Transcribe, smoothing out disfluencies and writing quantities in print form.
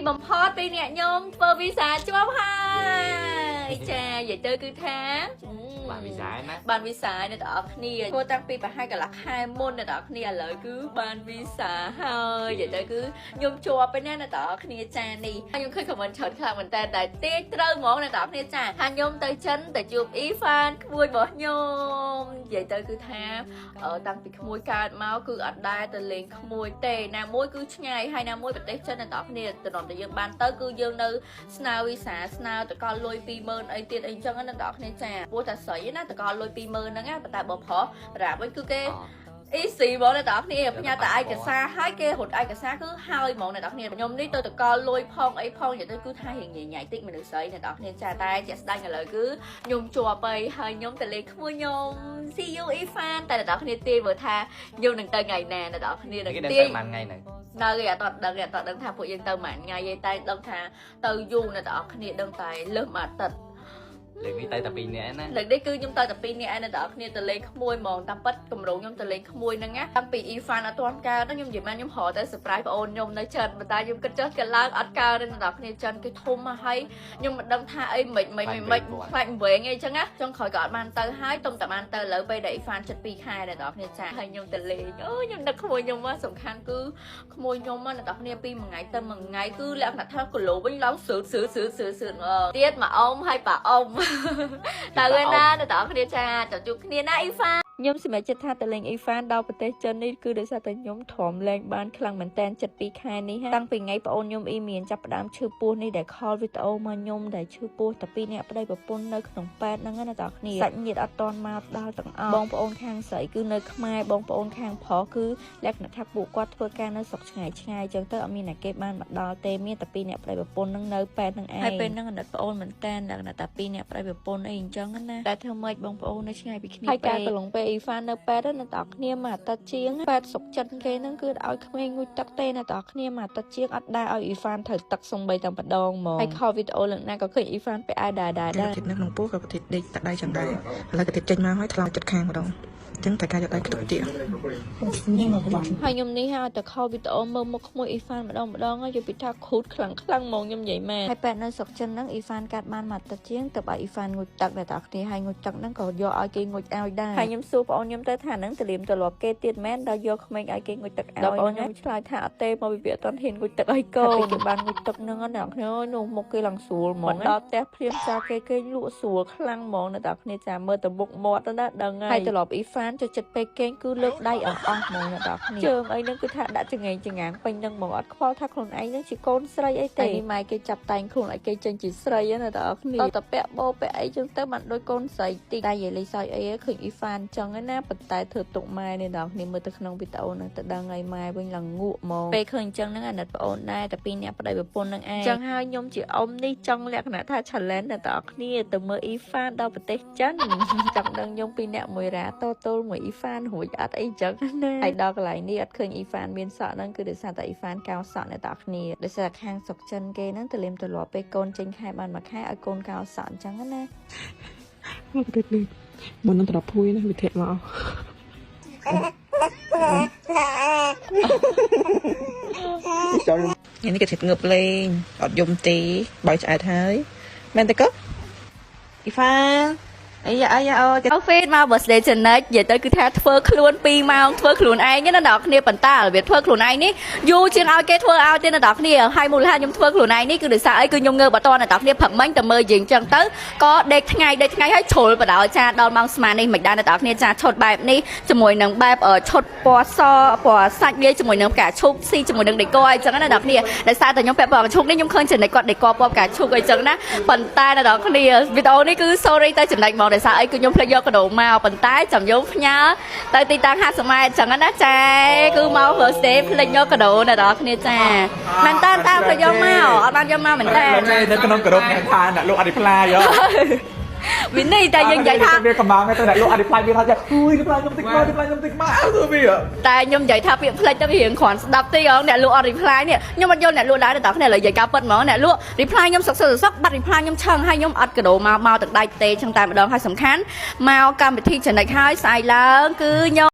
បំផុតពីរអ្នកខ្ញុំធ្វើវីសាជាប់ហើយចានិយាយទៅគឺថា បានវីសាណា បានវីសាអ្នកទាំងអស់គ្នាធ្វើតាំងពីប្រហែលកន្លះខែមុនអ្នកទាំងអស់គ្នាឥឡូវគឺបានវីសាហើយនិយាយទៅគឺខ្ញុំជាប់ไปណាអ្នកទាំងអស់គ្នាចានេះខ្ញុំឃើញ comment ច្រើនខ្លាំងមែនតើតែទាយត្រូវហ្មងអ្នកទាំងអស់គ្នាចាថាខ្ញុំទៅចិនទៅជួបអ៊ីហ្វានក្មួយរបស់ខ្ញុំនិយាយទៅគឺថាតាំងពីក្មួយកើតមកគឺអត់ដែរទៅលេងក្មួយទេណាមួយគឺឆ្ងាយហើយណាមួយប្រទេសចិនអ្នកទាំងអស់គ្នាតំណតែយើងបានទៅគឺយើងនៅស្នើវីសាស្នើតកលលុយ20000អីទៀតអីចឹងណាអ្នកទាំងអស់គ្នាចាព្រោះតែស្រីណាតកលលុយ20000ហ្នឹងណាប៉ុន្តែបើប្រុសរាបវិញគឺគេ easy ហ្មងអ្នកទាំងអស់គ្នាផ្ញើតែឯកសារហើយគេរត់ឯកសារគឺហើយហ្មងអ្នកទាំងអស់គ្នាខ្ញុំនេះទៅតកលុយផងអីផងនិយាយទៅគឺថារៀងញញ៉ៃតិចមនុស្សស្រីអ្នកទាំងអស់គ្នាចាតែជាក់ស្ដែងឥឡូវគឺខ្ញុំជាប់ទៅហើយខ្ញុំទៅលេងក្មួយខ្ញុំ see you Ifan តែអ្នកទាំងអស់គ្នាទាយមើលថាខ្ញុំនឹងទៅថ្ងៃណាអ្នកទាំងអស់គ្នានឹង គេដឹង ទាយ ទៅបានថ្ងៃហ្នឹង នៅគេអត់ដឹងគេអត់ដឹងថាពួកយើងទៅមួយថ្ងៃទេតែដឹងថាទៅយូរអ្នកទាំងអស់គ្នាដឹងតែលើសមួយអាទិត្យ លើកនេះទៅតែ2នាក់ណា លើកនេះគឺខ្ញុំទៅតែពីរនាក់ឯងអ្នកទាំងអស់គ្នាទៅលេងក្មួយហ្មងតាមពិតកម្រងខ្ញុំទៅលេងក្មួយហ្នឹងណាតាំងពីអ៊ីហ្វានអត់ទាន់កើតខ្ញុំនិយាយមកខ្ញុំរកតែ surprise ប្អូនខ្ញុំនៅចិនប៉ុន្តែខ្ញុំគិតចុះគេឡើងអត់កើតទេអ្នកទាំងអស់គ្នាចិនគេធំមកហើយខ្ញុំមិនដឹងថាអីមិនមិនមិនមិនខ្លាចវែងអីចឹងណាចុងក្រោយក៏អត់បានទៅហើយទុំតែបានទៅលើពេលដែលអ៊ីហ្វានចិត្ត2ខែអ្នកទាំងអស់គ្នាចាហើយខ្ញុំទៅលេងអូខ្ញុំនឹកក្មួយខ្ញុំមកសំខាន់គឺក្មួយខ្ញុំមកអ្នកទាំងអស់គ្នាពីមួយថ្ងៃទៅមួយថ្ងៃគឺលក្ខណៈថាគីឡូវិញឡើងសឺតសឺតសឺតសឺតសឺតមកទៀតមកអ៊ំហើយប៉ាអ៊ំ តើឯណាអ្នកទាំងអស់គ្នាចាចាំជួបគ្នាណាអ៊ីហ្វាខ្ញុំសម្រេចចិត្តថាទៅលេងអ៊ីហ្វានដល់ប្រទេសចិននេះគឺដោយសារតែខ្ញុំទ្រាំលែងបានខ្លាំងមែនតែនចិត្ត2ខែនេះតាំងពីថ្ងៃប្អូនខ្ញុំអ៊ីមានចាប់ផ្ដើមឈឺពោះនេះដែល call វីដេអូមកខ្ញុំដែលឈឺពោះតែពីរអ្នកប្តីប្រពន្ធនៅក្នុងពេទ្យហ្នឹងណាអ្នកទាំងអស់គ្នាសាច់ញាតិអត់តន់មកដល់ទាំងអស់បងប្អូនខាងស្រីគឺនៅខ្មែរបងប្អូនខាងប្រុសគឺលក្ខណៈថាពួកគាត់ធ្វើការនៅស្រុកឆ្ងាយឆ្ងាយចឹងទៅអត់មានអ្នកគេបានមកដល់ទេមានតែពីរអ្នកប្តីប្រពន្ធហ្នឹងនៅពេទ្យហ្នឹងឯងហើយពេលហ្នឹងអាណិតប្អូនមែនតែនលក្ខណៈតែពីរអ្នកប្តីប្រពន្ធអីអញ្ចឹងណាតែធ្វើម៉េចបងប្អូននៅឆ្ងាយពីគ្នាហើយការកន្លងពេលអ៊ីហ្វាននៅពេទ្យណាអ្នកទាំងអស់គ្នាមួយអាទិត្យជាងពេទ្យសុកចិត្តគេហ្នឹងគឺឲ្យក្មេងងូតទឹកទេអ្នកទាំងអស់គ្នាមួយអាទិត្យជាងអត់ដែរឲ្យអ៊ីហ្វានត្រូវទឹកសំបីតែម្ដងហ្មងហើយ call វីដេអូលើកណាក៏ឃើញអ៊ីហ្វានពាក់អាវដែរដែរដែរ កតិតនៅក្នុងពោះក៏កតិតដេកតាដៃចឹងដែរឥឡូវកតិតចេញមកហើយថ្លោចិត្តខាងម្ដងអញ្ចឹងតែការយកដៃខ្ទប់ទៀត ហើយខ្ញុំនេះហើយតែ call វីដេអូមើលមុខក្មួយអ៊ីហ្វានម្ដងម្ដងហើយយល់ពីថាខូតខ្លាំងខ្លាំងហ្មងខ្ញុំនិយាយមែនហើយបែបនៅស្រុកចិនហ្នឹងអ៊ីហ្វានកាត់បានមួយអាទិត្យជាងទៅឲ្យអ៊ីហ្វានងូតទឹកតែតគ្នាហើយងូតទឹកហ្នឹងក៏យកឲ្យគេងូតឲ្យដែរហើយខ្ញុំសួរប្អូនខ្ញុំទៅថាហ្នឹងទលៀមទលាប់គេទៀតមែនដល់យកក្មេងឲ្យគេងូតទឹកឲ្យដល់ប្អូនខ្ញុំឆ្លើយថាអត់ទេមកវិវាអត់ទាន់ហ៊ានងូតទឹកឲ្យកូនគេបានងូតទឹកហ្នឹងណាអ្នកគ្នានោះមុខគេឡើងស្រួលហ្មងដល់ផ្ទះភ្លាមចាគេគេលក់ស្រួលខ្លាំងហ្មងអ្នកទាំងគ្នាចាមើលទៅមុខមាត់ទៅណាដឹងហើយត្រឡប់អ៊ីហ្វានចូលចិត្តពេលគេងគឺលើកដៃអស់អស់ហ្មងអ្នកទាំងគ្នាជើងអីហ្នឹងគឺថាដាក់ចង្អេងចង្ងាងពេញហ្នឹងហ្មងអត់ខ្វល់ថាខ្លួនឯងហ្នឹងជាកូនស្រីអីទេនេះម៉ែគេចាប់តែងខ្លួនឲ្យគេចេញជាស្រីណាអ្នកទាំងគ្នាតតែពាក់បោពាក់អីចឹងទៅបានដូចកូនស្រីតិចតែនិយាយលេងសើចអីឃើញអ៊ីហ្វានចឹងណាប៉ុន្តែធ្វើទុកម៉ែនេះអ្នកទាំងគ្នាមើលទៅក្នុងវីដេអូហ្នឹងទៅដឹងហើយម៉ែវិញឡើងងក់ហ្មងពេលឃើញចឹងហ្នឹងអាណិតប្អូនដែរតែពីរអ្នកប្តីប្រពន្ធហ្នឹងឯងចឹងហើយខ្ញុំជាអ៊ំនេះចង់លក្ខណៈថា challenge អ្នកទាំងគ្នាទៅមើលអ៊ីហ្វានដល់ប្រទេសចិនចង់ដឹងខ្ញុំពីរអ្នកមួយរ៉ាតទល់មួយអ៊ីហ្វានរួចអត់អីចឹងណាហើយដល់កន្លែងនេះអត់ឃើញអ៊ីហ្វានមានសក់ហ្នឹងគឺដោយសារតែអ៊ីហ្វានកោសក់អ្នកទាំងគ្នាដោយសារខាងស្រុកចិនគេហ្នឹងទលៀមទលាប់ពេលកូនចេញខែបានមួយខែឲ្យកូនកោសក់អញ្ចឹងណា មកកតិតនេះមុននឹងត្រប់ភួយណាវិធៈមកថ្ងៃនេះកតិតងើបលេងអត់យំទេបើឆ្អែតហើយមែនទេកូអ៊ីហ្វានអីយ៉ាអីយ៉ាអូ អូហ្វេតមក birthday ចំណិចនិយាយទៅគឺថាធ្វើខ្លួន2ម៉ោងធ្វើខ្លួនឯងណាអ្នកគ្នាប៉ុន្តែរបៀបធ្វើខ្លួនឯងនេះយូរជាងឲ្យគេធ្វើឲ្យទៀតអ្នកគ្នាហើយមូលហេតុខ្ញុំធ្វើខ្លួនឯងនេះគឺដោយសារអីគឺខ្ញុំងើបអត់តអ្នកគ្នាព្រឹកមិញតែមើលយើងចឹងទៅក៏ដេកថ្ងៃដេកថ្ងៃហើយជ្រុលបដ ாய் ចាដល់ម៉ោងស្មាននេះមិនដែរអ្នកគ្នាចាឈុតបែបនេះជាមួយនឹងបែបឈុតពណ៌សពណ៌សាច់លាយជាមួយនឹងផ្កាឈូកស៊ីជាមួយនឹងដេកអីចឹងណាអ្នកគ្នាដោយសារតែខ្ញុំពាក់ពណ៌ផ្កាឈូកនេះខ្ញុំឃើញចំណិចគាត់ដេកពណ៌ផ្កាឈូកអីចឹងណាប៉ុន្តែអ្នកគ្នាវីដេអូនេះគឺ sorry ទៅចំណិចហ្មងដោយសារអីគឺខ្ញុំភ្លេចយកកាដូមកប៉ុន្តែចាំយកផ្ញើទៅទីតាំង50ម៉ែត្រចឹងណាចាគឺមក first day ភ្លេចយកកាដូអ្នកនរគ្នាចាមែនតើតើភ្លេចយកមកអត់បានយកមកមែនតើ នៅក្នុងក្រុមអ្នកថាអ្នកលោកអត់ reply យោ វិនេះតែយើងនិយាយថា វាកំងទៅអ្នកលោកអត់ reply វាថាអុយ reply ខ្ញុំតិចមក reply ខ្ញុំតិចមកអើទៅវា តែខ្ញុំនិយាយថាពាក្យផ្លេចទៅវារៀងគ្រាន់ស្ដាប់តិចហងអ្នកលក់អត់ reply នេះខ្ញុំអត់យល់អ្នកលក់ដែរតែតើគ្នាឥឡូវនិយាយការពិតហ្មងអ្នកលក់ reply ខ្ញុំសុកសុកសុកបាត់ reply ខ្ញុំឆឹងហើយខ្ញុំអត់កដោមកមកទាំងដៃទេចឹងតែម្ដងហើយសំខាន់មកកម្មវិធីចំណិចហើយស្អែកឡើងគឺខ្ញុំ